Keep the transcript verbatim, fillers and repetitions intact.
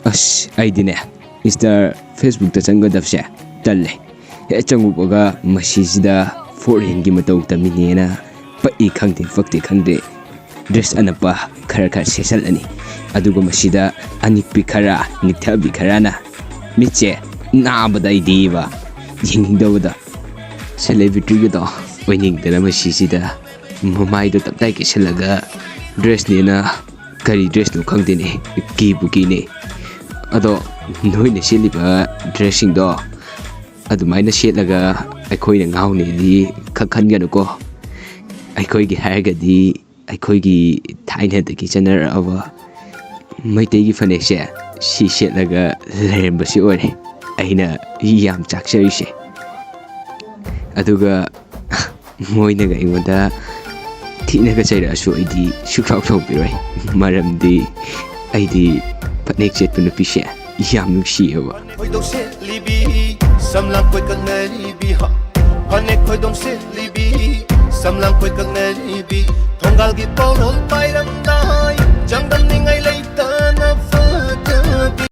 ꯑꯁ, ꯑꯩꯗꯤꯅꯦ, ꯏꯟꯁꯇꯥ, ꯐꯦꯁꯕꯨꯛꯇ ꯆꯪꯒꯗꯕꯁꯦ ꯇꯜꯂꯦ꯫ ꯍꯦꯛ ꯆꯪꯉꯨꯕꯒ ꯃꯁꯤꯁꯤꯗ ꯐꯣꯔꯦꯟꯒꯤ ꯃꯇꯧ ꯇꯝꯃꯤꯅꯦꯅ ꯄꯛꯏ ꯈꯪꯗꯦ, ꯄꯛꯇꯦ ꯈꯪꯗꯦ, ꯗ꯭ꯔꯦꯁ ꯑꯅꯞꯄ ꯈꯔ ꯈꯔ ꯁꯦꯠꯆꯜꯂꯅꯤ꯫ ꯑꯗꯨꯒ ꯃꯁꯤꯗ ꯑꯅꯤꯛꯄꯤ ꯈꯔ, ꯅꯤꯛꯊꯕꯤ ꯈꯔꯅ ꯃꯤꯠꯁꯦ ꯅꯥꯕꯗ ꯑꯩꯗꯤꯕ ꯌꯦꯡꯅꯤꯡꯗꯕꯗ꯫ ꯁꯦꯂꯦꯕ꯭ꯔꯤꯇꯤꯒꯗꯣ ꯑꯣꯏꯅꯤꯡꯗꯅ ꯃꯁꯤꯁꯤꯗ ꯃꯃꯥꯏꯗꯣ ꯇꯞꯇꯥꯏ ꯀꯦꯁꯤꯜꯂꯒ ꯗ꯭ꯔꯦꯁꯅꯦꯅ ꯀꯔꯤ ꯗ꯭ꯔꯦꯁꯅꯣ ꯈꯪꯗꯦꯅꯦ, ꯀꯤꯕꯨ ꯀꯤꯅꯦ꯫ ꯑꯗꯣ ꯅꯣꯏꯅ ꯁꯦꯠꯂꯤꯕ ꯗ꯭ꯔꯦꯁꯁꯤꯡꯗꯣ ꯑꯗꯨꯃꯥꯏꯅ ꯁꯦꯠꯂꯒ ꯑꯩꯈꯣꯏꯅ ꯉꯥꯎꯅꯤꯗꯤ ꯈꯛ ꯈꯟꯒꯅꯨꯀꯣ꯫ ꯑꯩꯈꯣꯏꯒꯤ ꯍꯥꯏꯔꯒꯗꯤ ꯑꯩꯈꯣꯏꯒꯤ ꯊꯥꯏꯅꯗꯒꯤ ꯆꯠꯅꯔꯛꯑꯕ ꯃꯩꯇꯩꯒꯤ ꯐꯅꯦꯛꯁꯦ ꯁꯤ ꯁꯦꯠꯂꯒ ꯂꯩꯔꯝꯕꯁꯤ ꯑꯣꯏꯔꯦ ꯑꯩꯅ ꯌꯥꯝ ꯆꯥꯛꯆꯔꯤꯁꯦ꯫ ꯑꯗꯨꯒ ꯃꯣꯏꯅꯒ ꯑꯩꯉꯣꯟꯗ ꯊꯤꯅꯒ ꯆꯩꯔꯛꯑꯁꯨ ꯑꯩꯗꯤ ꯁꯨꯛꯁꯥꯎ ꯁꯥꯎꯕꯤꯔꯣꯏ, ꯃꯔꯝꯗꯤ ꯑꯩꯗꯤ ꯐꯅꯦꯛ ꯁꯦꯠꯄ ꯅꯨꯄꯤꯁꯦ ꯌꯥꯝ ꯅꯨꯡꯁꯤꯌꯦꯕ꯫ ꯈꯣꯏꯗꯧ ꯁꯦꯠꯂꯤꯕꯤ, ꯁꯝꯂꯥꯡ ꯀꯣꯏꯀꯛꯅꯔꯤꯕꯤ, ꯍ꯫ ꯐꯅꯦꯛ ꯈꯣꯏꯗꯣꯝ ꯁꯦꯠꯂꯤꯕꯤ, ꯁꯝꯂꯥꯡ ꯀꯣꯏꯀꯛꯅꯔꯤꯕꯤ, ꯊꯣꯡꯒꯥꯜꯒꯤ ꯄꯥꯎꯔꯣꯜ ꯄꯥꯏꯔꯝ